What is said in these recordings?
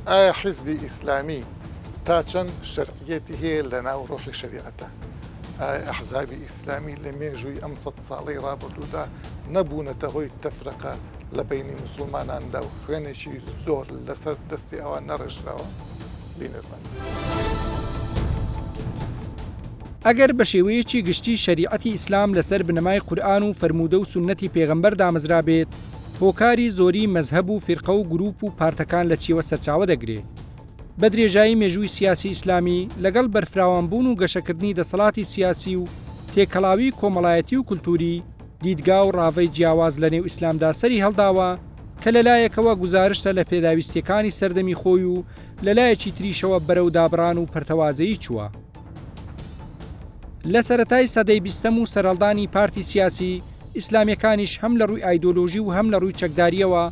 ئایا حیزبی ئیسلامی تا چەند شەرعیەتی هەیە لە ناو ڕۆحی شەریعەتە؟ ئایا ئەحزابی ئیسلامی لە مێژووی ئەم سەد ساڵەی ڕابردوودا نەبوونەتە هۆی تەفرەقە لە بەینی موسڵماناندا و خوێنێکی زۆر لەسەر دەستی ئەوان نەڕێژراوە؟ بینەربن. ئەگەر بە شێوەیەکی گشتی شەریعەتی ئیسلام لەسەر بنەمای قورئان و فەرموودە و سوننەتی پێغەمبەر دامەزرابێت، هۆکاری زۆری مەزهەب و فیرقە و گروپ و پارتەکان لە چیەوە سەرچاوە دەگرێ؟ بە درێژایی مێژووی سیاسی ئیسلامی، لەگەڵ بەرفراوانبوون و گەشەکردنی دەسەڵاتی سیاسی و تێکەڵاوی کۆمەڵایەتی و کولتووری، دیدگا و ڕاڤەی جیاواز لە نێو ئیسلامدا سەری هەڵداوە کە لە لایەکەوە گوزارشتە لە پێداویستییەکانی سەردەمی خۆی و لە لایەکی تریشەوە بەرەو دابڕان و پەرتەوازەیی چووە. لە سەرەتای سەدەی بیستەم و سەرهەڵدانی پارتی سیاسی، ئیسلامییەکانیش هەم لە ڕووی ئایدۆلۆژی و هەم لە ڕووی چەکدارییەوە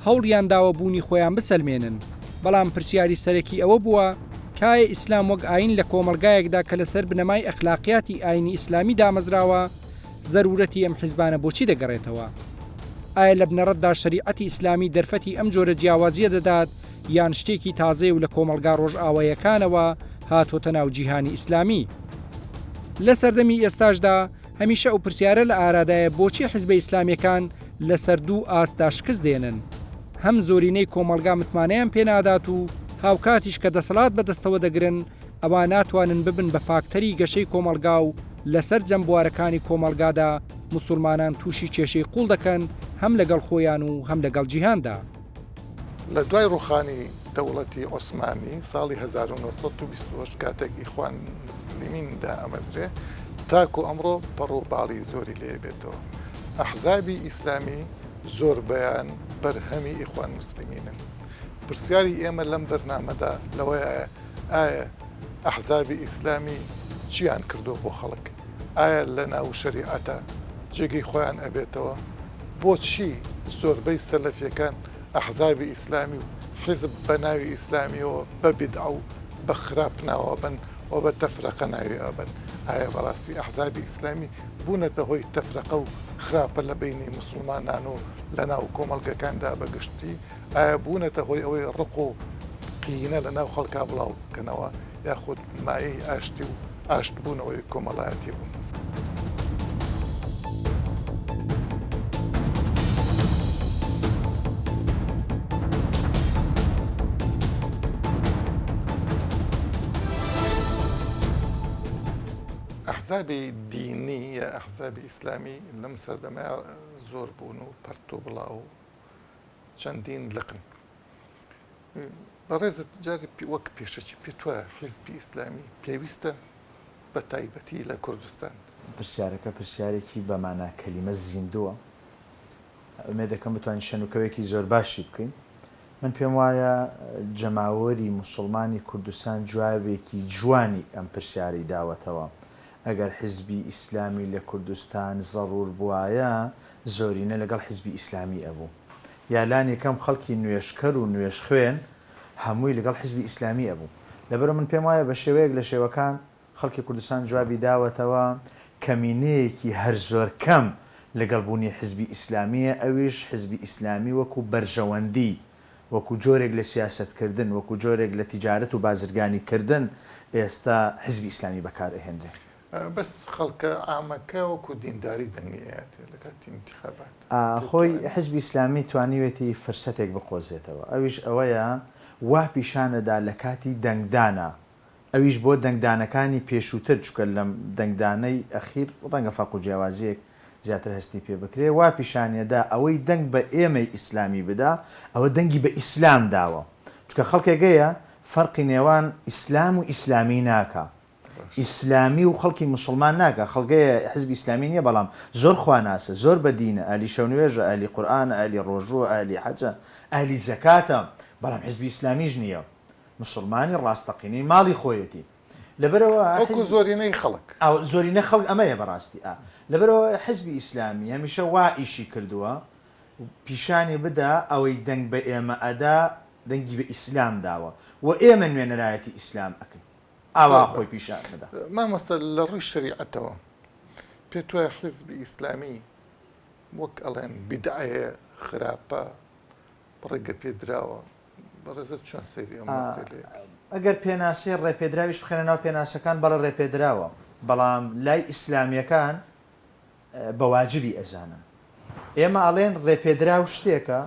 هەوڵیان داوە بوونی خۆیان بسەلمێنن، بەڵام پرسیاری سەرەکی ئەوە بووە کایە ئیسلام وەک ئایین لە کۆمەڵگایەکدا کە لەسەر بنەمای ئەخلاقیاتی ئایینی ئیسلامی دامەزراوە، زەرورەتی ئەم حیزبانە بۆچی دەگەڕێتەوە؟ ئایا لە بنەڕەتدا شەریعەتی ئیسلامی دەرفەتی ئەم جۆرە جیاوازییە دەدات یان شتێکی تازەیە و لە کۆمەڵگا ڕۆژئاواییەکانەوە هاتۆتە ناو جیهانی ئیسلامی؟ لە سەردەمی ئێستاشدا هەمیشە ئەو پرسیارە لە ئارادایە بۆچی حیزبە ئیسلامییەکان لەسەر دوو ئاستدا شکست دێنن؟ هەم زۆرینەی کۆمەڵگا متمانەیان پێ نادات و هاوکاتیش کە دەسەڵات بەدەستەوە دەگرن ئەوا ناتوانن ببن بە فاکتەری گەشەی کۆمەڵگا و لەسەرجەم بوارەکانی کۆمەڵگادا موسوڵمانان تووشی کێشەی قوڵ دەکەن هەم لەگەڵ خۆیان و هەم لەگەڵ جیهاندا. لە دوای ڕووخانی دەوڵەتی عوسمانی ساڵی 1928 کاتێک ئیخوان موسلیمین دائەمەزرێ تاکو ئەمڕۆ پەڕ و باڵی زۆری لێ بێتەوە. ئەحزابی ئیسلامی زۆربەیان بەرهەمی ئیخوان موسلیمینن. پرسیاری ئێمە لەم بەرنامەدا لەوەیایە ئایا ئەحزابی ئیسلامی چیان کردووە بۆ خەڵک؟ ئایا لە ناو شەریعەتا جێگەی خۆیان ئەبێتەوە؟ بۆچی زۆربەی سەلەفیەکان ئەحزابی ئیسلامی و حیزب بە ناوی ئیسلامیەوە بە بیدعە و بە خراپ ناوئەبەن و بە تەفرەقە ناوی ئەبەن؟ ئایا بەڕاستی ئەحزابی ئیسلامی بوونەتە هۆی تەفرەقە و خراپە لە بەینی موسڵمانان و لە ناو کۆمەڵگەکاندا بە گشتی؟ ئایا بوونەتە هۆی ئەوەی ڕق و قینە لە ناو خەڵکا بڵاو بکەنەوە یاخود مایەی ئاشتی و ئاشتبوونەوەی کۆمەڵایەتی بوون؟ ئەحزابی دینی یا ئەحزابی ئیسلامی لەم سەردەمەیا زۆر بوون و پەرت و بڵاو و چەندین لقن. بەڕێزت جارێ وەک پێشەکی پێت وایە حیزبی ئیسلامی پێویستە بە تایبەتی لە کوردستان؟ پرسیارەکە پرسیارێکی بە مانا کەلیمە زیندووە. ئومێد دەکەم بتوانین شەنوکەوێکی زۆر باشی بکەین. من پێم وایە جەماوەری موسوڵمانی کوردستان جوابێکی جوانی ئەم پرسیارەی داوەتەوە. ئەگەر حیزبی ئیسلامی لە کوردستان زەڕوور بوایە زۆرینە لەگەڵ حیزبی ئیسلامی ئەبوو. یا لانی کەم خەڵکی نوێژکەر و نوێژخوێن هەمووی لەگەڵ حیزبی ئیسلامی ئەبوو. لەبەرئەوە من پێم وایە بە شێوەیەک لە شێوەکان خەڵکی کوردستان جوابی داوەتەوە کەمینەیەکی هەر زۆر کەم لەگەڵ بوونی حیزبی ئیسلامییە ئەویش حیزبی ئیسلامی وەکوو بەرژەوەندی وەکوو جۆرێک لە سیاسەت کردن وەکوو جۆرێک لە تیجارەت و بازرگانی کردن ئێستا حیزبی ئیسلامی بەکار ئەهێنرێ. بەس خەڵکە عامەکە وەکو دینداری دەنگی ئەیاتێ لە کاتی ئینتیخابات. خۆی حزبی ئیسلامی توانیوێتی فرسەتێک بقۆزێتەوە ئەویش ئەوەیە وا پیشانەدا لە کاتی دەنگدانا ئەویش بۆ دەنگدانەکانی پێشووتر چونکە لەم دەنگدانەی ئەخیر ڕەنگە فەرق و جیاوازیەک زیاتر هەستی پێ بکرێ وا پیشانیەدا ئەوەی دەنگ بە ئێمەی ئیسلامی بدا ئەوە دەنگی بە ئیسلام داوە چونکە خەڵکێک هەیە فەرقی نێوان ئیسلام و ئیسلامی ناکا ئیسلامی و خەڵکی موسڵمان ناکا، خەڵک هەیە حزبی ئیسلامی نیە بەڵام زۆر خواناسە، زۆر بە دینە، ئەهلی شەونوێژە، ئەهلی قورئانە، ئەهلی ڕۆژووە، ئەهلی حەجە، ئەهلی زەکاتە، بەڵام حزبی ئیسلامیش نیە، موسڵمانی ڕاستەقینەی ماڵی خۆیەتی. لەبەرئەوە وەکو زۆرینەی خەڵک. ئا زۆرینەی خەڵک ئەمەیە بەڕاستی ئا. لەبەرئەوە حزبی ئیسلامی هەمیشە وا ئیشی کردووە پیشانی بدا ئەوەی دەنگ بە ئێمە ئەدا دەنگی بە ئیسلام داوە و ئێمە نوێنەرایەتی ئیسلام ئەکەین. ئاوا خۆی پیشان بدا. مامۆستا لە ڕووی شەریعەتەوە پێت وایە حیزبی ئیسلامی وەک ئەڵێن بیدعەیە خراپە ڕێگە پێدراوە؟ بەڕێزت چۆن سەیری ئەم مەسەلەیە ئەکەی؟ ئەگەر پێناسەی ڕێپێدراویش بخەینە ناو پێناسەکان بەڵێ ڕێپێدراوە، بەڵام لای ئیسلامییەکان بە واجبی ئەزانن. ئێمە ئەڵێن ڕێپێدراو شتێکە،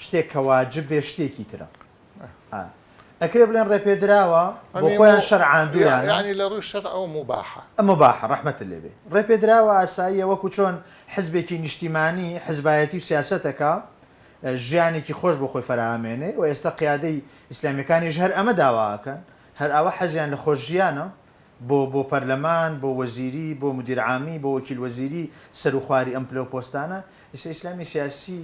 شتێک کە واجب بێ شتێکی ترە. ئا. ئەکرێ بڵێن ڕێپێدراوە بۆ خۆیان شەرعاندوویانە. یانی لە ڕووی شەرعەوە موباحە. موباحە، ڕەحمەتت لێ بێ. ڕێپێدراوە ئاساییە وەکو چۆن حزبێکی نیشتیمانی حزبایەتی و سیاسەتەکە ژیانێکی خۆش بۆ خۆی فەراهەمێنێ و ئێستا قیادەی ئیسلامیەکانیش هەر ئەمە داوا ئەکەن هەر ئاوا حەزیان لە خۆش ژیانە بۆ بۆ پەرلەمان بۆ وەزیری بۆ مدیر عامی بۆ وەکیل وەزیری سەرو خواری ئەم پلەو پۆستانە ئیستا ئیسلامی سیاسی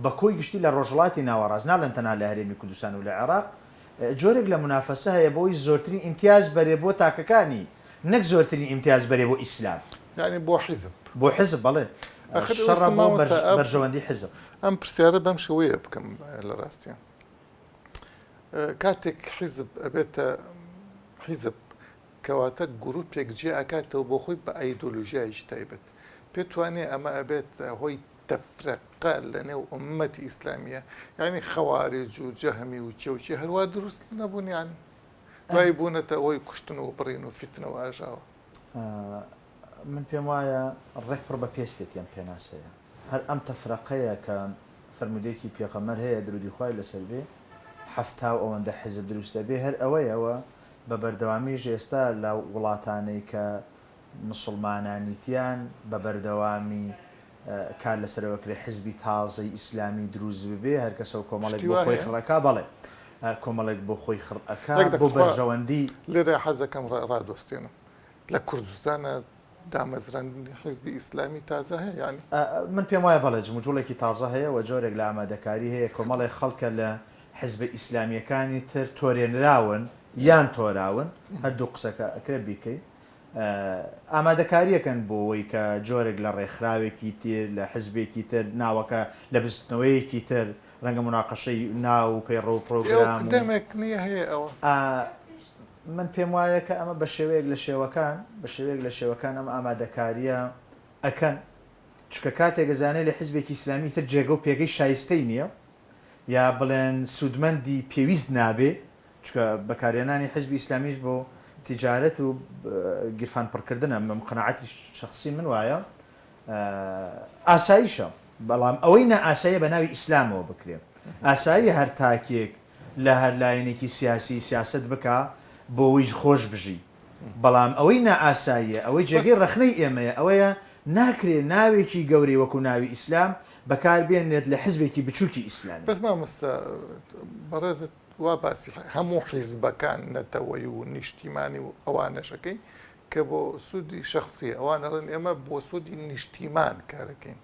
بە کۆی گشتی لە ڕۆژهەڵاتی ناوەڕاست ناڵێم تەنها لە هەرێمی کوردستان و لە عێراق جۆرێک لە مونافەسە هەیە بۆی زۆرترین ئیمتیاز بەرێ بۆ تاکەکانی نەک زۆرترین ئیمتیاز بەرێ بۆ ئیسلام. یانی بۆ حیزب. بۆ حیزب بەڵێ. ئاخر شەڕە ئێستا بۆ مامۆستا ئەم بەرژەوەندی حیزب. ئەم پرسیارە بەم شێوەیە بکەم لە ڕاستیا کاتێک حیزب ئەبێتە حیزب کەواتە گروپێک جێ ئەکاتەوە بۆ خۆی بە ئایدۆلۆژیایەکی تایبەت پێت وانیە ئەمە ئەبێتە هۆی تەفرەقە لە نێو ئوممەتی ئیسلامیە یانی خەوارج و جەهمی و چێ و چێ هەروا دروست نەبوون یانی دوایی بوونەتە هۆی کوشتن و بڕین و فیتنە و ئاژاوە. من پێم وایە ڕێک پڕ بە پێستێتی ئەم پێناسەیە. هەر ئەم تەفرەقەیە کە فەرموودەیەکی پێغەمبەر هەیە درودی خوای لەسەر بێ حەفتا و ئەوەندە حیزب دروست ئەبێ هەر ئەوەیە و بە بەردەوامیش ئێستا لە وڵاتانەی کە موسڵمانانیتیان بە بەردەوامی کار لەسەر ئەوە کرێ حزبی تازەی ئیسلامی دروست ببێ هەر کەسە و کۆمەڵێک شتی بۆ وا خۆی هەیە؟ خڕ ئەکا بەڵێ کۆمەڵێک بۆ خۆی خڕ ئەکا یەک بۆ دەقە تخوا بەرژەوەندی. لێرە حەزەکەم ڕادوەستێنم لە کوردستانا دامەزراندنی حیزبی ئیسلامی تازە هەیە یانی؟ من پێم وایە بەڵێ جموجوڵێکی تازە هەیە و جۆرێک لە ئامادەکاری هەیە کۆمەڵێک خەڵکە لە حزبە ئیسلامییەکانی تر تۆرێنراون یان تۆراون هەردوو قسەکە ئەکرێ بیکەین ئامادەکاریەکەن بۆوەی کە جۆرێک لە ڕێکخراوێکی تر لە حزبێکی تر ناوەکە لە بزوتنەوەیەکی تر ڕەنگە موناقەشەی ناو و پەیڕەو و ئێوە پڕۆگرام و. دەمێک نیە هەیە ئەوە؟ من پێم وایە کە ئەمە بە شێوەیەک لە شێوەکان بە شێوەیەک لە شێوەکان ئەم ئامادەکاریە ئەکەن چونکە کاتێک ئەزانێ لە حزبێکی ئیسلامی تر جێگە و پێگەی شایستەی نیە یا بڵێن سوودمەندی پێویست نابێ چونکە بەکارهێنانی حزبی ئیسلامیش بۆ تیجارەت و گیرفان پڕکردنە من قەناعەتی شەخسی من وایە ئاساییشە بەڵام ئەوەی نائاساییە بە ناوی ئیسلامەوە بکرێ ئاساییە هەر تاکێک لە هەر لایەنێکی سیاسی سیاسەت بکا بۆوەی خۆش بژی بەڵام ئەوەی نائاساییە ئەوەی بەس جێگەی ڕەخنەی ئێمەیە ئەوەیە ناکرێ ناوێکی گەورەی وەکو ناوی ئیسلام بەکاربێنرێت لە حزبێکی بچوکی ئیسلامی. بەس مامۆستا بەڕێزت وا باسی هەموو حیزبەکان نەتەوەی و نیشتیمانی و ئەوانەش ئەکەی کە بۆ سوودی شەخسیە ئەوان ئەڵێن ئێمە بۆ سوودی نیشتیمان کارەکەین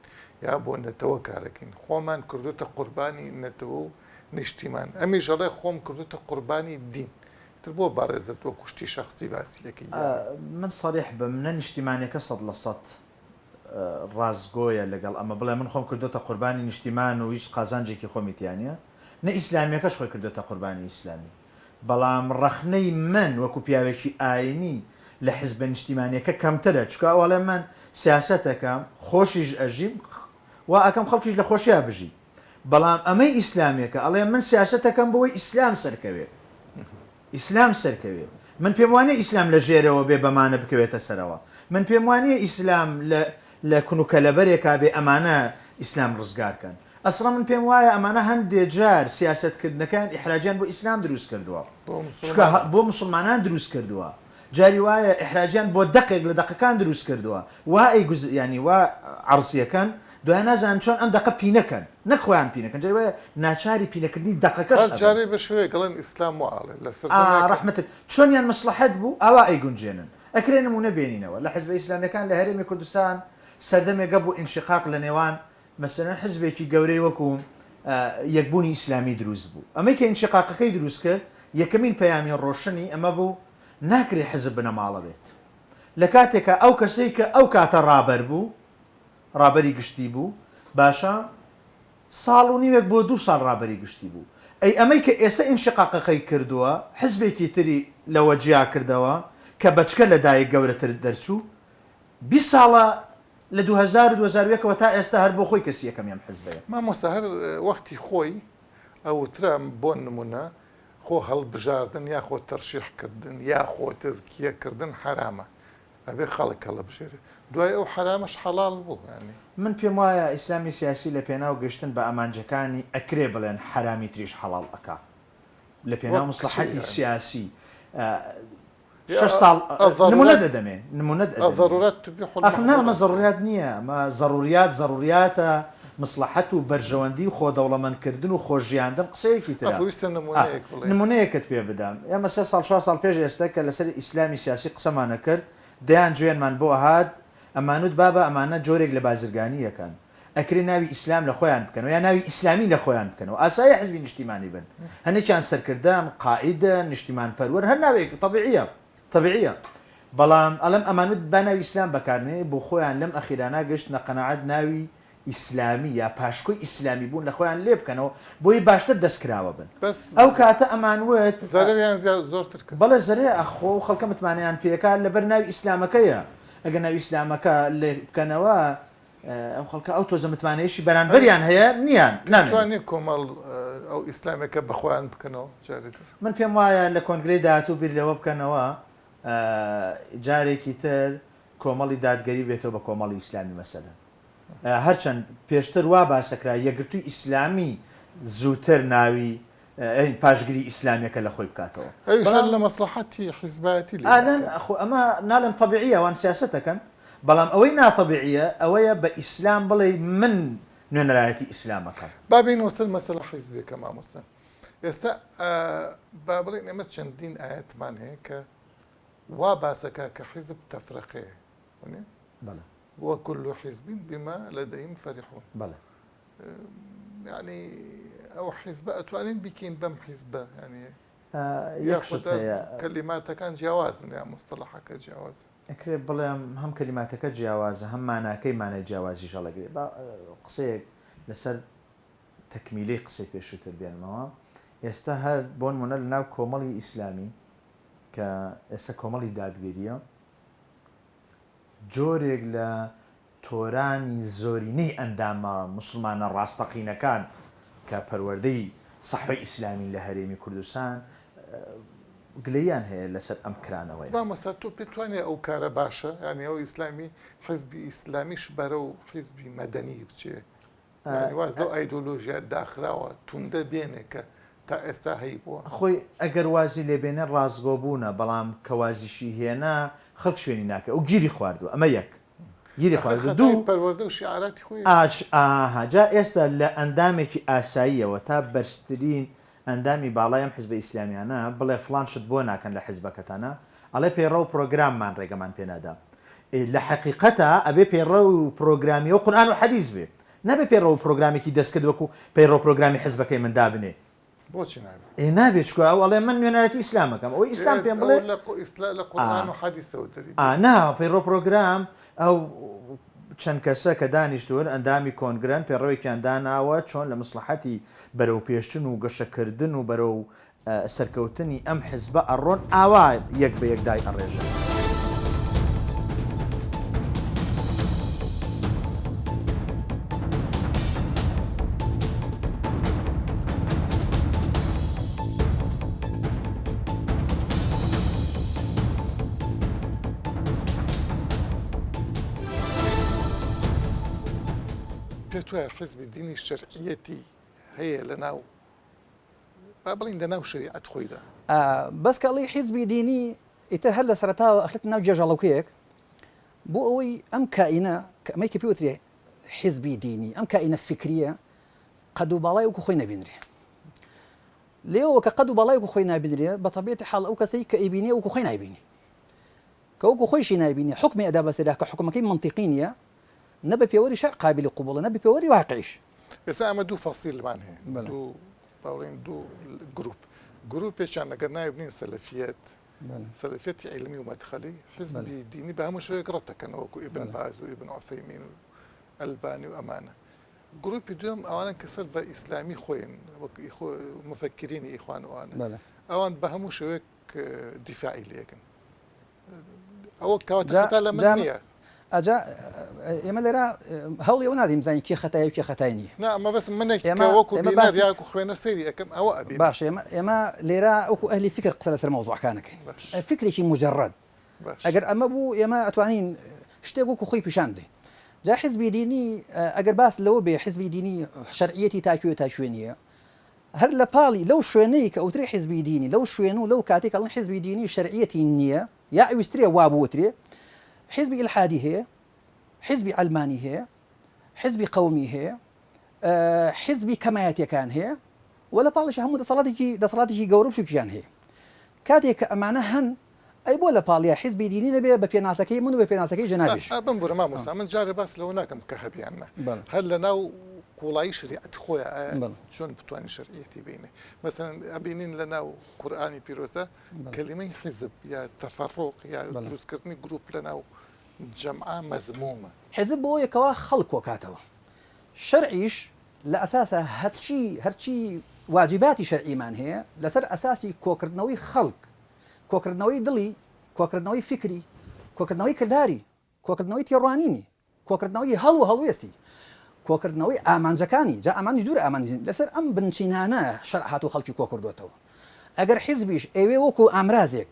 یا بۆ نەتەوە کارەکەین خۆمان کردوتە قوربانی نەتەوە و نیشتیمان ئەمیش ئەڵێ خۆم کردوتە قوربانی دین تر بۆ بەڕێزت وەکو شتی شەخسی باسی ئەکەی یانی. من سەریح بم نە نیشتیمانیەکە 100% ڕاستگۆیە لەگەڵ ئەمە بڵێ من خۆم کردۆتە قوربانی نیشتیمان و هیچ قازانجێکی خۆمی تیا نیە نە ئیسلامیەکەش خۆی کردۆتە قوربانی ئیسلامی بەڵام ڕەخنەی من وەکو پیاوێکی ئاینی لە حزبە نیشتیمانیەکە کەمترە چونکە ئەو ئەڵێ من سیاسەتەکەم خۆشیش ئەژیم وا ئەکەم خەڵکیش لە خۆشیا بژی بەڵام ئەمەی ئیسلامیەکە ئەڵێ من سیاسەتەکەم بۆی ئیسلام سەرکەوێ ئیسلام سەرکەوێ. من پێم وانیە ئیسلام لە ژێرەوە بێ بەمانە بکەوێتە سەرەوە. من پێم وانیە ئیسلام لە لە کون و کەلەبەرێکا بێ ئەمانە ئیسلام ڕزگار کەن. ئەسڵەن من پێم وایە ئەمانە هەندێ جار سیاسەت کردنەکەیان ئیحراجیان بۆ ئیسلام دروست کردووە. بۆ چونکە موسڵمانان. بۆ موسڵمانان دروست کردووە. جاری وایە ئیحراجیان بۆ دەقێک لە دەقەکان دروست کردووە. وا ئەیگوز یانی وا عەرزی ئەکەن دوایە نازانن چۆن ئەم دەقە پینە کەن نەک خۆیان پینە کەن جاری وایە ناچاری پینەکردنی دەقەکەش هەر ئەبن. جارەی بە شێوەیەک ئەڵێن ئیسلام وا ئەڵێ لە ئا سەردەمێکا. ڕەحمەتت چۆنیان مەسڵەحەت بوو ئاوا ئەیگونجێنن. ئەکرێ نموونە بێنینەوە لە حزبە ئیسلامیەکان لە هەرێمی کوردستان سەردەمێک هەبوو ئینشقاق لە نێوان مەسەلەن حزبێکی گەورەی وەکو یەکبوونی ئیسلامی دروست بوو ئەمەی کە ئینشقاقەکەی دروست کرد یەکەمین پەیامی ڕۆشنی ئەمە بوو ناکرێ حزب بنەماڵە بێت لە کاتێکا ئەو کەسەی کە ئەو کاتە ڕابەر بوو ڕابەری گشتی بوو باشە ساڵ و نیوێک بۆ دوو ساڵ ڕابەری گشتی بوو ئەی ئەمەی کە ئێسە ئینشقاقەکەی کردووە حزبێکی تری لەوە جیا کردەوە کە بەچکە لە دایک گەورەتر دەرچوو 20 ساڵە لە 2000 و 2001 ەوە تا ئێستا هەر بۆ خۆی کەسی یەکەمی ئەم حزبەیە. مامۆستا هەر وەختی خۆی ئەوترا بۆ نمونە. خۆ هەڵبژاردن یاخۆ تەرشیح کردن یاخۆ تەزکیە کردن حەرامە ئەبێ خەڵک هەڵبژێرێ دوای ئەو حەرامەش حەڵاڵ بوو یانی. من پێم وایە ئیسلامی سیاسی لە پێناو گەشتن بە ئامانجەکانی ئەکرێ بڵێن حەرامی تریش حەڵاڵ ئەکا لە پێناو وەک چی مصلحەتی یانی؟ سیاسی شەش ساڵ نمونەت ئەدەمێ نمونەت ئەدەمێ الضرورات تبیح ئەخ نا ئەمە المحظورات. زەڕوریات نییە ئەمە زەڕوریات زەڕوریاتە مصلحەت و بەرژەوەندی و خۆ دەوڵەمەند کردن و خۆ ژیاندن قسەیەکی ترە ئەخ ویستە ئا نمونەیەک بڵێی. نمونەیەکت پێ بدەم ئێمە سێ ساڵ چوار ساڵ پێش ئێستە کە لەسەر ئیسلامی سیاسی قسەمان ئەکرد دەیان جوێنمان بۆ ئەهات ئەمانوت بابە ئەمانە جۆرێک لە بازرگانی ئەکەن ئەکرێ ناوی ئیسلام لە خۆیان بکەنەوە یا ناوی ئیسلامی لە خۆیان بکەنەوە ئاساییە حزبی نیشتیمانی بن هەنێکیان سەرکردەن قائیدن نیشتیمان پەروەر هەر ناوێک تەبیعیە تەبیعیە بەڵام ئەڵێم ئەمانوت با ناوی ئیسلام بەکار نێ بۆ خۆیان لەم ئەخیرانە گەشتنە قەناعەت ناوی ئیسلامی یا پاشکۆی ئیسلامی بوون لە خۆیان لێ بکەنەوە بۆی باشتر دەستکراوە بن بەس ئەو کاتە ئەمانوت زەرەریان زیاد زۆرتر کرد. بەڵێ زەرەر ئەخۆ ئەو خەڵکە متمانەیان پێکا لەبەر ناوی ئیسلامەکەیە ئەگەر ناوی ئیسلامەکە لێ بکەنەوە ئەو خەڵکە ئەو تۆزە متمانەیەشی بەرانبەریان هەیە نییان نامێنێت. توانێ کۆمەڵ ئەو ئیسلامێکە بە خۆیان بکەنەوە جارێ تر؟ من پێم وایە لە کۆنگرەی داهاتوو بیر لەوە بکەنەوە جارێکی تر کۆمەڵی دادگەری بێتەوە بە کۆمەڵی ئیسلامی مەسەلەن هەرچەند پێشتر وا باسەکرا یەکگرتووی ئیسلامی زووتر ناوی پاشگری ئیسلامیەکە لە خۆی بکاتەوە. ئەویش هەر بەڵام لە مەسڵەحەتی حیزبایەتی لێی ئالەن ناکات. خۆ ئەمە ناڵێم تەبیعیە ئەوان سیاسەت ئەکەن بەڵام ئەوەی ناتەبیعیە ئەوەیە بە ئیسلام بڵێی من نوێنەرایەتی ئیسلام ئەکەم. با بێینەوە سەر مەسەلە حیزبیەکە مامۆستا. ئێستا با بڵێین ئێمە چەندین ئایەتمان هەیە کە وا باسەکا کە حیزب تەفرەقەیە وەنیە؟ بەڵێ. وکل حزب بما لدیهم فرحون. بەڵێ. یانی ئەو حیزبە ئەتوانین بیکەین بەم حیزبە یانی یەک شت هەیە کەلیماتەکان جیاوازن یا مستەڵەحەکە جیاوازە. ئەکرێ بڵێم هەم کەلیماتەکە جیاوازە هەم ماناکەی مانای جیاوازیش هەڵەگرێ. با قسەیەک لەسەر تەکمیلەی قسەی پێشووتر بێنمەوە. ئێستا هەر بۆ نموونە لەناو کۆمەڵی ئیسلامی کە ئێستا کۆمەڵی دادگەرییە جۆرێک لە تۆرانی زۆرینەی ئەندامە موسڵمانە ڕاستەقینەکان کە پەروەردەی سەحوەی ئیسلامین لە هەرێمی کوردستان گلەییان هەیە لەسەر ئەم کرانەوەیە. مامۆستا تۆ پێت وانیە ئەو کارە باشە؟ یانی ئەو ئیسلامی حیزبی ئیسلامیش بەرەو حیزبی مەدەنی بچێ یانی واز لەو ئایدۆلۆژیا داخراوە توندە بێنێ کە تا ئێستا هەیبووە. خۆی ئەگەر وازی لێ بێنێ ڕاستگۆ بوونە بەڵام کە وازیشی هێنا خەڵک شوێنی ناکەوێ ئەو گیری خواردووە ئەمە یەک گیری ئەخر خواردووە خەتای دوو پەروەردە و شیعاراتی خۆیەتی. ئاچ ئاها جا ئێستا لە ئەندامێکی ئاساییەوە تا بەرزترین ئەندامی باڵای ئەم حزبە ئیسلامیانە بڵێ فڵان شت بۆ ناکەن لە حزبەکەتانا ئەڵێ پەیڕەو و پرۆگراممان ڕێگەمان پێ نادا ئێ لە حەقیقەتا ئەبێ پەیڕەو و پرۆگرامی ئەو قورئان و حەدیس بێ نابێ پەیڕەو و پرۆگرامێکی دەستکرد وەکو پەیڕەو و پرۆگرامی حزبەکەی من دابنێ. بۆچی نابێ؟ ئێ نابێ چونکە ئەو ئەڵێ من نوێنەرایەتی ئیسلام ئەکەم ئەوەی ئیسلام ئێ پێم ئەو بڵێ لە قو ئیسلا لە ئا قورئان و حەدیسەوە دەری ئا بێ. نا پەیڕەو پرۆگرام ئەو چەند کەسە کە دانیشتوون ئەندامی کۆنگرەن پێڕەوێکیان داناوە چۆن لە مسڵەحەتی بەرەوپێشچون و گەشەکردن و بەرەو سەرکەوتنی ئەم حزبە ئەڕۆن ئاوا یەک بە یەک دای ئەڕێژن. پێت وایە حزبی دینی شەرعیەتی هەیە لەناو با بڵێین لەناو شەریعەت خۆیدا. بەس کە ئەڵێی حیزبی دینی ئیتر هەر لە سەرەتاوە ئەخرێتە ناو گێژەڵوکەیەک بۆ ئەوەی ئەم کائینە کە ئەمەی کە پێی وترێ حیزبی دینی ئەم کائینە فیکریە قەد و باڵای وەکو خۆی نەبینرێ لێەوە کە قەد و باڵای وەکو خۆی نابینرێ بە تەبیعەتی حاڵ ئەو کەسەی کە ئەیبینێ وەکو خۆی نایبینێ کە وەکو خۆیشی نایبینێ حوکمی ئەدا بەسەریا کە حوکمەکەی مەنتیقی نییە نە بە پێوەری شەرع قابیلی قبوڵە نە بە پێوەری واقعیش. ئێستا ئەمە دوو فەسیلمان هەیە، دوو با بڵێین دوو گروپ، گروپێکیان ئەگەر ناوی بنێین سەلەفیەت، سەلەفیەتی عیلمی و مەدخەلی، حیزبی دینی بە هەموو شێوەیەک ڕەت دەکەنەوە وەکو ئیبن باز و ئیبن عوسەیمین و ئەلبانی و ئەمانە. گروپی دووەم ئەوانەن کە سەر بە ئیسلامی خۆین وەک موفەکرینی ئیخوان و ئەوانە، ئەوان بە هەموو شێوەیەک دیفاعی لێکن. ئەوە کەواتە خەتا لە من نییە. ئەجا ئێمە لێرە هەوڵی ئەوە نادەین بزانین کێ خەتایە و کێ خەتای نییە. نا مەبەستم منێک کە وەکو بینەر یاکو خوێنەر سەیری ئەکەم ئەوە ئەبینم. باشە ئێمە ئێمە لێرە وەکو ئەهلی فیکر قسە لەسەر مەوزوعەکان ئەکەین. فیکرێکی موجەڕەد. ئەگەر ئەمە بوو ئێمە ئەتوانین شتێک وەکو خۆی پیشان بدەین. جا حیزبی دینی ئەگەر باس لەوە بێ حیزبی دینی شەرعیەتی تا کوێ تا کوێ نییە هەر لە پاڵی لەو شوێنەی کە ئەوترێ حیزبی دینی لەو شوێن و لەو کاتێک ئەڵێن حیزبی دینی شەرعیەتی نییە یا ئەویسترێ وا بوترێ حیزبی ئیلحادی هەیە، حیزبی عەلمانی هەیە، حیزبی قەومی هەیە، حیزبی کەمایەتیەکان هەیە و لە پاڵیش هەموو دەسەڵاتێکی دەسەڵاتێکی گەورە و بچووکیان هەیە. کاتێک کە ئەمانە هەن ئەی بۆ لە پاڵیا حیزبی دینی نەبێ بە پێناسەکەی من و بە پێناسەکەی جەنابیش؟ بمبورە مامۆستا من جارێ باس لەوە ناکەم کە هەبێ یان نا هەر لە ناو قوڵایی شەریعەت خۆیا ئایا چۆن بتوانین شەرعیەتی بینێ مەسەلەن ئەبینین لە ناو قورئانی پیرۆزە کەلیمەی حیزب یا تەفەڕوق یا دروستکردنی گروپ لەناو جەمعە مەزمومە. حیزب بۆ ئەوەیە کەوا خەڵک کۆکاتەوە. شەرعیش لە ئەساسا هەرچی هەرچی واجیباتی شەرعیمان هەیە لەسەر ئەساسی کۆکردنەوەی خەڵک، کۆکردنەوەی دڵی، کۆکردنەوەی فیکری، کۆکردنەوەی کرداری، کۆکردنەوەی تێڕوانینی، کۆکردنەوەی هەڵ و هەڵوێستی، کۆکردنەوەی ئامانجەکانی، جا ئامانجیش دوورە ئامانجی لەسەر ئەم بنچینانە شەرع هاتوو خەڵکی کۆکردۆتەوە. ئەگەر حیزبیش ئەیوێ وەکو ئامرازێک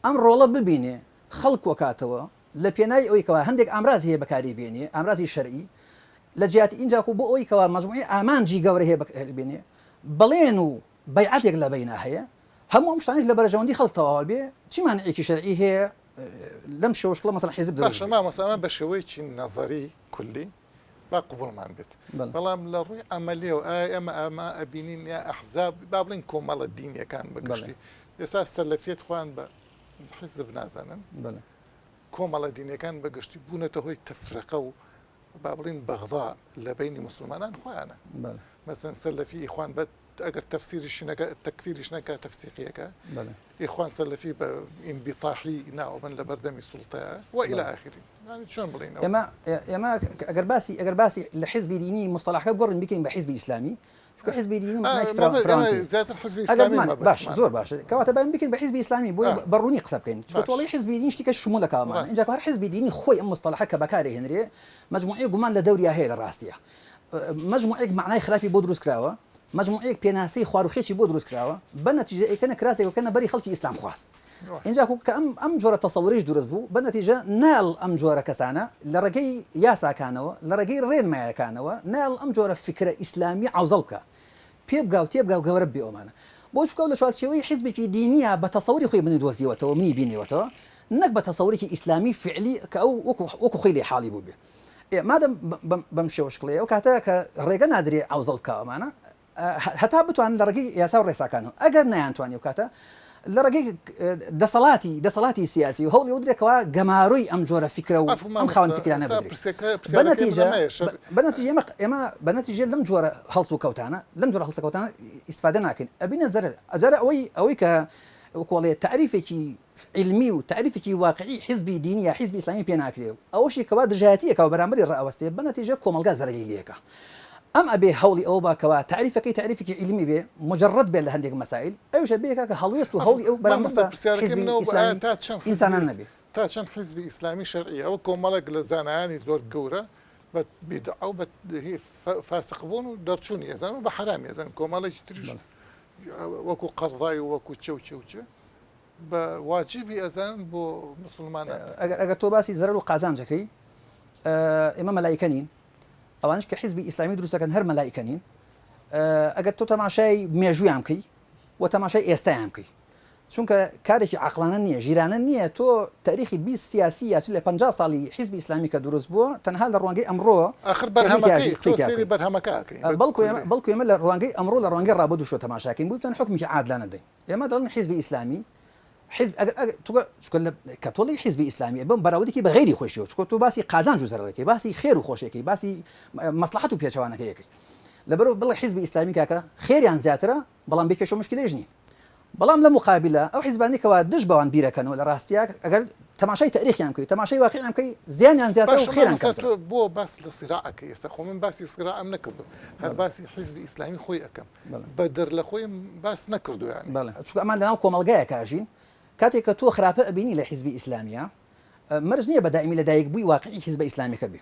ئەم ڕۆڵە ببینێ خەڵک کۆکاتەوە لە پێناوی ئەوەی کەوا هەندێک ئامراز هەیە بەکاری بێنێ، ئامرازی شەرعی، لە جیاتی ئینجاکو بۆ ئەوەی کەوا مەجموعەی ئامانجی گەورە هەیە بەکاری بێنێ، بەڵێن و بەیعەتێک لە بەینا هەیە، هەموو ئەم شتانەش لە بەرژەوەندی خەڵک تەواو بێ، چی مانعێکی شەرعی هەیە لەم شێوە شکڵە مەسەلەن حیزب دروست باشە مامۆستا ئەمە بە شێوەیەکی نەزەری کولی با قبوڵمان بێت بەڵام لە ڕووی عەمەلیەوە ئایا ئێمە ئەمە ئەبینین یا ئەحزاب با بڵێین کۆمەڵە دینیەکان بە گشتی ئێستا سەلەفیەت خۆیان بە حیزب نازانن کۆمەڵە دینیەکان بە گشتی بوونەتە هۆی تەفرەقە و با بڵێین بەغضا لە بەینی موسڵمانان خۆیانە مەسەن سەلەفی ئیخوان بە ئەگەر تەفسیریشی نەکا تەکفیریش نەکا تەفسیقی ئەکا ئیخوان سەلەفی بە ئینبیتاحی ناوەبەن لە بەردەمی سوڵتەیە و ئیلا ئاخری یانی چۆن بڵێین ئەوە؟ ئێمە ئێمە ئەگەر باسی ئەگەر باسی لە حیزبی دینی مستەڵەحەکە بگۆڕین بیکەین بە حیزبی ئیسلامی چونکە حیزبی دینی مەعنایەکی فراوانترە زیاتر حیزبی ئەگەر ئیسلامی بمانەوێت مەبەستمانە باش زۆر باشە کەواتە با بیکەین بە حیزبی ئیسلامی بۆیە آه. بە ڕوونی قسە بکەین چونکە باش تۆڵەی حیزبی دینی شتێکە شمول ئەکا ئەمانە ڕاست ئینجا هەر حیزبی دینی خۆی ئەم مستەڵەحە کە بەکارێ هێنرێ مەجموعەیەک گومان لە دەوریا هەیە لە ڕاستیا مەجموعەیەک مەعنای خراپی بۆ دروست کراوە، مەجموعەیەک پێناسەی خواروخێچی بۆ دروست کراوە، بە نەتیجە ئەیکەنە کراسێک و کەنە بەری خەڵکی ئیسلامخواز. ئینجا کە ئەم ئەم جۆرە تەسەورەیش دروست بوو، بە نەتیجە نایەڵ ئەم جۆرە کەسانە لە ڕێگەی یاساکانەوە، لە ڕێگەی ڕێنمایەکانەوە نایەڵ ئەم جۆرە فیکرە ئیسلامییە عەوزەڵ بکا، پێ بگا و تێبگا و گەورە ببێ ئەومانە. بۆ چونکە ئەو لە چوارچێوەی حیزبێکی دینییە بە تەسەوری خۆی منی دۆزیوەتەوە، منی بینیوەتەوە، نەک بە تەسەورێکی ئیسلامی فیعلی کە ئەو وەکو وەکو خۆی لێی حاڵی بووبێ. ئێ مادەم بەم شێوە شکڵەیە ئەو کاتە کە ڕێگە نادرێ عەوزەڵ بکا ئەمانە هەتا بتوانن لە ڕێگەی یاسا و ڕێساکانەوە ئەگەر نەیانتوانی ئەو کاتە لە ڕێگەی دەسەڵاتی دەسەڵاتی سیاسی و هەوڵی ئەو درێ کەوا گەمارۆی ئەم جۆرە فیکرە و عەفو ئەم مامۆستا خاوەن فیکرانە ئێستا بدرێ پرسیەکە بە پرسیارەکەی من نەتیجە ئەمەیە شەر بە نەتیجە ئێمە ئێمە بە نەتیجە لەم جۆرە هەڵسوکەوتانە لەم جۆرە هەڵسەکەوتانە ئیستفادە ناکەین ئەبینە زەرەر ئەجارە ئەوەی ئەوەی کە وەکۆڵێ تاریفێکی عیلمی و تاریفێکی واقعی حیزبی دینی یا حیزبی ئیسلامی پێ ناکرێ و ئەوەشی کەوا دژایەتی ئەکا و بەرامبەری ڕائەوەستێ بە نەتیجە کۆمەڵگا زەرەری لێ ئەکا. ئەم ئەبێ هەوڵی ئەوە با کەوا تاریفەکەی تاریفێکی عیلمی بێ موجەڕەد بێ لە هەندێک مەسائیل ئەویش ئەبێ کاکە هەڵوێست و عەفو هەوڵی ئەو بەرامبەر مامۆستا بە پرسیارەکەی حیزبی من ئەوە بوو ئایا ئیسلامی تا چەند حیزبی ئینسانان نەبێ. تا چەند حیزبی ئیسلامی شەرعیە؟ ئەوە کۆمەڵێک لە زانایانی زۆر گەورە بە بیدعە و بە هی فاسق بوون و دەرچوونی ئەزانن و بە حەرامی ئەزانن کۆمەڵێکی تریش بەڵێ. وەکوو قەرزای و وەکوو چێ و چێ و چێ بە واجبی ئەزانن بۆ موسڵمانان. ئەگەر ئەگەر تۆ باسی زەرەر و قازانج ئەکەی ئێمە مەلائیکە نین ئەوانش کە حیزبی ئیسلامی دروست ئەکەن هەر مەلائیکە نین ئەگەر تۆ تەماشای مێژوویان بکەی و تەماشای ئێستایان بکەی چونکە کارێکی عقلانە نییە ژیرانە نییە تۆ تاریخی 20 سیاسی یا چ لە 50 ساڵی حیزبی ئیسلامی کە دروست بووە تەنها لە ڕوانگەی ئەمڕۆ ئاخر بەرهەمەکەی تۆ سەیری بەرهەمەکە ئەکەی بەڵکو ئێمە بەڵکو ئێمە لە ڕوانگەی ئەمڕۆ لە ڕوانگەی ڕابردووشەوە تەماشاکەین بۆ بتوانین حوکمێکی عادلانە بدەین ئێمە دەڵێن حیزبی ئیسلامی حیزب ئەگەر ئەگەر چونکە چونکە لە کە تۆڵی حیزبی ئیسلامی بەم بەراوردێکی بە غەیری خۆیشەوە چونکە تۆ باسی قازانج و زەرەرەکەی باسی خێر و خۆشیەکەی باسی مەسڵەحەت و پێچەوانەکەی ئەکەی لەبەرئەوە بڵێ حیزبی ئیسلامی کاکە خێریان زیاترە بەڵام بێ کێشە و مشکلەیش نین بەڵام لە مقابلە ئەو حیزبانەی کەوا دژ بەوان بیرەکەنەوە لە ڕاستیا ئەگەر تەماشای تاریخیان بکەی تەماشای واقعیان بکەی زیانیان زیاترە و باشە خێریان مامۆستا کەمترە تۆ بۆ باس لە سیراع ئەکەی ئێستا خۆ من باسی سیراعم نەکردووە هەر باسی حیزبی ئیسلامی خۆی ئەکەم بەدەر لە خۆیم باس نەکردووە یانی. بەڵێ چونکە ئەمان لەناو کۆمەڵگایەکا ئەژین کاتێک کە تۆ خراپە ئەبینی لە حیزبی ئیسلامییا. مەرج نییە بە دائیمی لە دایک بووی واقعی حیزبە ئیسلامیەکە بێ.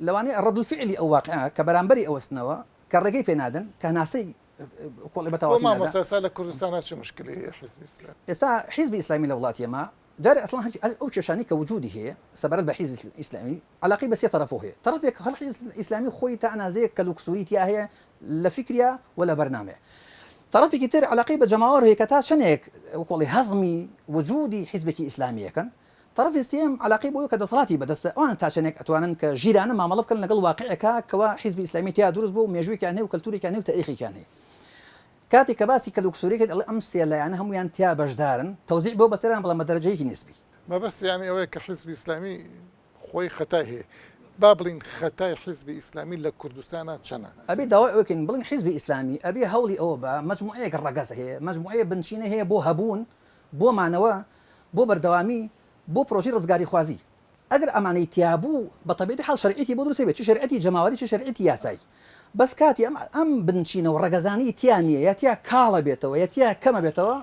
لەوانەیە ڕەد الفعلی ئەو واقعە کە بەرامبەری ئەوەستنەوە، کە ڕێگەی پێ نادەن، کە هەناسەی کۆڵی بە بۆ تەواوەتی نادا. مامۆستا ئێستا لە کوردستانا چ موشکلەی هەیە حیزبی ئیسلامی؟ ئێستا حیزبی ئیسلامی لە وڵاتی ئێمە جارێ ئەسڵەن هەرچی ئەو کێشانەی کە وجودی هەیە سەبارەت بە حیزبی ئیسلامی عەلاقەی بە سێ تەرەفەوە هەیە، تەرەفێک هەر حیزب ئیسلامی خۆی تا ئەنازەیەک کەل و کسوری تیا هەیە لە فیکریا و لە بەرنامەیە. تەرەفێکی تر عەلاقەی بە جەماوەر هەیە کە تا چەندێک وەکۆڵی هەزمی وجودی حیزبێکی ئیسلامی ئەکەن. تەرەفی سێیەم عەلاقەی بەوەیە کە دەسەڵاتی بەدەستە ئەوان تا چەندێک ئەتوانن کە ژیرانە مامەڵە بکەن لەگەڵ واقیعێکا کەوا حیزبی ئیسلامی تیا دروست بووە و مێژوویەکیان هەیە و کەلتورێکیان هەیە و تاریخێکیان هەیە. کاتێک کە باسی کەل و کسوری کرد ئەڵێ ئەم سێ لایەنە هەموویان تیا بەشدارن، تەوزیع بۆ بەسەریان بەڵام بە دەرەجەیەکی نیسبی. مەبەست یانی ئەوەیە کە حیزبی ئیسلامی خۆی خەتای هەیە. با بڵێین خەتای حیزبی ئیسلامی لە کوردستانا چەنە؟ ئەبێ داوای ئەوە کەین بڵێین حیزبی ئیسلامی ئەبێ هەوڵی ئەوە با، مەجموعەیەک ڕەگەز هەیە، مەجموعەیە بنچینە هەیە بۆ هەبوون، بۆ مانەوە، بۆ بەردەوامی، بۆ پرۆژەی ڕزگاریخوازی. ئەگەر ئەمانەی تیابوو بە تەبیعەتی حاڵ شەرعیەتی بۆ دروست ئەبێت چ شەرعیەتی جەماوەری چ شەرعیەتی یاسایی بەس کاتی ئەم ئەم بنچینە و ڕەگەزانەی تیا نییە یا تیا کاڵ ئەبێتەوە یا تیا کەم ئەبێتەوە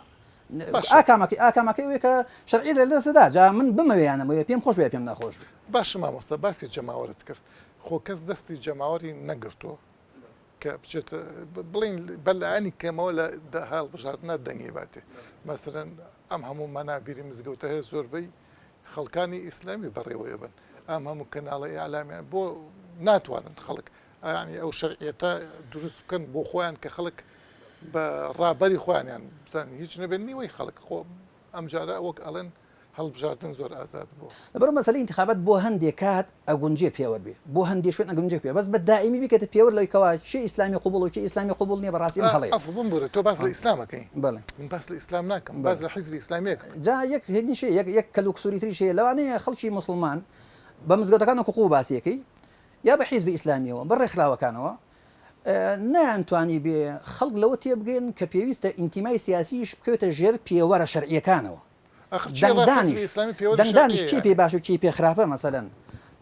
باشە. ئاکامەکەی ئاکامەکەی ئەوەیە کە شەرعیەت لە دەست دەدا جا من بمەوێ یا نەمەوێ پێم خۆش بێ یا پێم ناخۆش بێ. باشە مامۆستا باسی جەماوەرت کرد خۆ کەس دەستی جەماوەری نەگرتووە کە بچێتە بڵێین بە لایەنی کەمەوە لە هەڵبژاردنە دەنگی باتێ مەسەلەن ئەم هەموو مەنابیری مزگەوتە هەیە زۆربەی خەڵکانی ئیسلامی بەڕێوەیە بن ئەم هەموو کەناڵە ئیعلامیان بۆ ناتوانن خەڵک ینی ئەو شەرعیەتە دروست بکەن بۆ خۆیان کە خەڵک بە ڕابەری خۆیانیان بزانن هیچ نەبێت نیوەی خەڵک خۆ ئەمجارە وەک ئەڵێن هەڵبژاردن زۆر ئازاد بوو. لەبەرئەوە مەسەلەی ئینتخابات بۆ هەندێ کات ئەگونجێ پێوەر بێ، بۆ هەندێ شوێن ئەگونجێ پێ، بەس بە دائیمی بیکەیتە پێوەر لەوەی کەوا کێ ئیسلامی قبوڵە و کێ ئیسلامی قبوڵ نییە بەڕاستی ئەمە هەڵەیە. عەفو بمبورە تۆ باس لە ئیسلام ئەکەی بەڵێ. من باس لە ئیسلام ناکەم باس لە حیزبی ئیسلامی ئەکەم. جا یەک هێنیش هەیە یەک یەک کەل و کسوری تریش هەیە لەوانەیە خەڵکی موسڵمان بە مزگەوتەکان وەکو خۆ باسی ئەکەی یا بە حیزبی ئیسلامیەوە بە ڕێکخراوەکانەوە نەیانتوانی بێ خەڵک لەوە تێبگەن کە پێویستە ئینتیمای سیاسیش بکەوێتە ژێر پێوەرە شەرعیەکانەوە. ئاخر چی ڕای دەنگدانیش حیزبی ئیسلامی پێوەری دەنگدانیش شەرعیە کێی پێ یانی؟ باش و کێی پێ خراپە مەسەلەن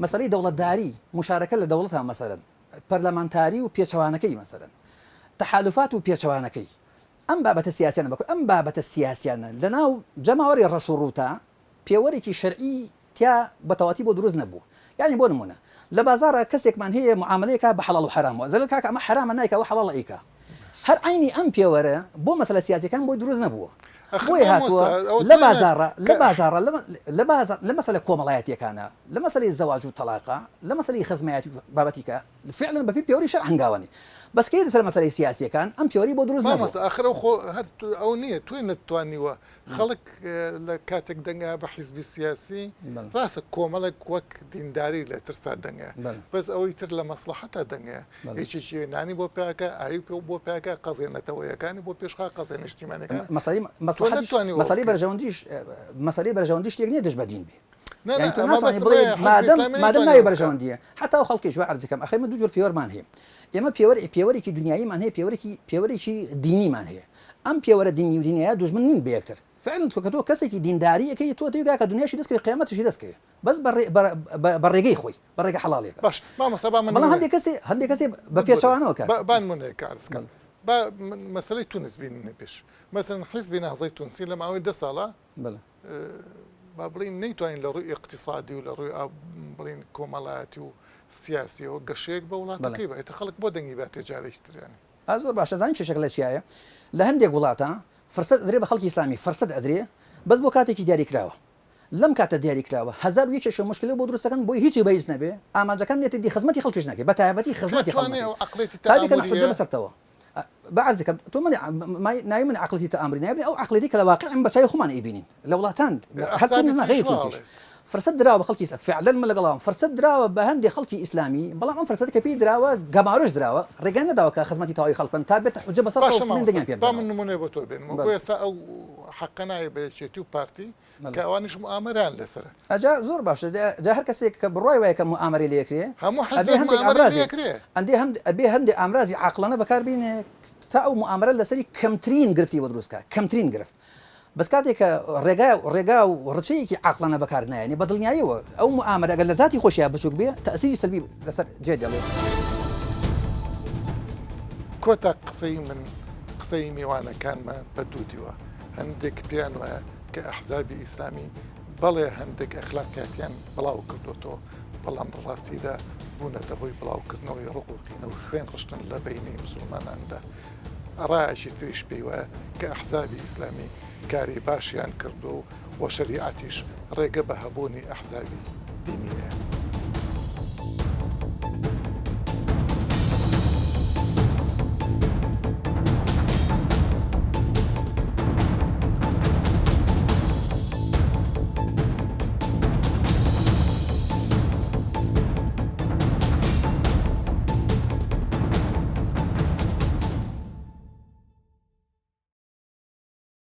مەسەلەی دەوڵەتداری موشارەکە لە دەوڵەتا مەسەلەن پەرلەمانتاری و پێچەوانەکەی مەسەلەن تەحالوفات و پێچەوانەکەی ئەم بابەتە سیاسیانە بەکو ئەم بابەتە سیاسیانە لەناو جەماوەری ڕەش و ڕووتا پێوەرێکی شەرعی تیا بە تەواتی بۆ دروست نەبووە یانی بۆ نموونە لە بازاڕا کەسێکمان هەیە معامەلەیەکا بە حەڵاڵ و حەرامەوە ئەزەلێ کاکە ئەمە حەرامە نایکا ئەوە حەڵاڵە ئەیکا هەر عەینی ئەم پێوەرە بۆ مەسەلە سیاسیەکان بۆی دروست نەبووە ئەخر بۆیە هاتووە مامۆستا ئەوە لە تۆی نە بازاڕا لە کە بازاڕا لە لە بازاڕ لە مەسەلە کۆمەڵایەتیەکانا لە مەسەلەی زەواج و تەڵاقا لە مەسەلەی خزمایەتی و بابەتی کە فعلا بەپێی پێوەری شەرع هەنگاوەنێ بەس کە یەتە سەر مەسەلەی سیاسیەکان ئەم پێوەری بۆ دروست نەبووە. مامۆستا ئەخر ئەو خۆ هەر ئەو نییە تۆی نەتتوانیوە خەڵک لە کاتێک دەنگە بە حیزبی سیاسی ڕاستە کۆمەڵێک وەک دینداری لە ترسا دەنگە بەس ئەوەی تر لە مەسڵەحەتا دەنگە یەکێکی نانی بۆ پیاکە ئاوی پێ بۆ پیاکە قەزیە نەتەوەیەکانی بۆ پێشخا قەزیە نیشتیمانەکان مەسەلەی مەسڵەحەتیش مەسەلەی بەرژەوەندیش مەسەلەی بەرژەوەندی شتێک نییە دژ بە دین بێ یانی تۆ ناتوانانی بڵێ مادەم مادەم ناوی بەرژەوەندیە حتا ئەو خەڵکیش بە عەرزی کەم ئەخەی من دوو جۆر پێوەرمان هەیە ئێمە پێوەر پێوەرێکی دنیاییمان هەیە پێوەرێکی پێوەرێکی دینیمان هەیە ئەم پێوەرە دینی و دینیایە دوژمن نین بە یەکتر. فعلا تۆ کە تۆ کەسێکی دینداری ئەکەی تۆ دەوی کاکە دنیاشی دەست کەوێ قیامەتیشی دەست کەوێ بەس بە ڕێ بە بە ڕێگەی خۆی بە ڕێگە حەڵاڵیەکە. باش مامۆستا با من بەڵام نمونەیەک هەندێک کەسێ هەندێک کەسێ بە ببورە پێچەوانەوە کاک. با با نمونەیەک عەرز کەم بەڵێ. با من مەسەلەی تونس بینینە پێش مەسەلەن حیزبی نەهزەی تونسی لە ماوەی دە ساڵا بەڵێ. با بڵێین نەیتوانی لە ڕووی ئیقتیسادی و لە ڕووی بڵێین کۆمەڵایەتی و سیاسیەوە گەشەیەک بە بەڵێ. وڵاتەکەی با ئیتر خەڵک بۆ دەنگی باتێ جارێکی تر یانی. ئا زۆر باشە زانی کێشەکە لە چیایە لە هەندێک وڵاتە فرسەت ئەدرێ بە خەڵکی ئیسلامی فرسەت ئەدرێ بەس بۆ کاتێکی دیاری کراوە لەم کاتە دیاری کراوە 1001 کێشە موشکلە بۆ دروست دەکەن بۆی هیچی بە هیچ نەبێ ئامانجەکان نێتە دی خزمەتی خەڵکیش نەکەی بە تایبەتی خزمەتی خەڵک توانێ نەکەی ئەو عەقڵێتی تا بیکەنە حوجە تەئاموریە بەسەرتەوە بە عەرزی کەم تۆ مەڵێ ناوی من عەقڵێتی تەئاموری ناوی من ئەو عەقڵێتی کە لە واقع ئێمە بە چاوی خۆمان ئەیبینین لە وڵاتان هەر ئەحزابی تونس نا تریش غەیری وا تونسیش ئەڵێ. فرسەت دراوە بە خەڵکی فعلەن من لەگەڵ ئەوام فرسەت دراوە بە هەندێ خەڵکی ئیسلامی بەڵام ئەم فرسەتە کە پێی دراوە گەمارۆش دراوە ڕێگای نەداوە کە خزمەتی تەواوی خەڵک بکەن تا بێتە حوجە بەسەر باشە خەڵک مامۆستا دەنگیان پێ با من بدەنەوە نمونەیە بۆ تۆ بێنمەوە بۆ بەڵێ ئێستا ئەو حەقە نایە بە یەکێتی و پارتی بەڵێ کە ئەوانیش موئامەرەیان لەسەرە. ئەجا زۆر باشە جا جا هەر کەسێک کە بڕوای وایە کە موئامەرەی لێ ئەکرێ هەموو ئەبێ حیزبێک هەندێک موئامەرەی لێ ئامرازێک ئەکرێ. ئەندێ هەند ئەبێ هەندێ ئامرازی عاقڵانە بەکار بینێ تا ئەو موئامەرە لەسەری کەمترین گرفتی بۆ دروست کا کەمترین گرفت بەس کاتێک کە ڕێگا ڕێگا و ڕچەیەکی عاقڵانە بەکار نایەنێ بە دڵنیاییەوە ئەو موئامەرە ئەگەر لە زاتی خۆشیا بچووک بێ تەئسیری سەلبی لەسەر جێ دێڵێ. کۆتا قسەی من قسەی میوانەکانمە بە دوو دیوە هەندێک پێیان وایە کە ئەحزابی ئیسلامی. بەڵێ هەندێک ئەخلاقیاتیان بڵاو کردۆتەوە، بەڵام لە ڕاستیدا بوونەتە هۆی بڵاوکردنەوەی ڕق و قینە و خوێن ڕشتن لە بەینی موسڵماناندا. ڕایەکی تریش پێی وایە کە ئەحزابی ئیسلامی کاری باشیان کردووە و شەریعەتیش ڕێگە بە هەبوونی ئەحزابی دینی ئەیات.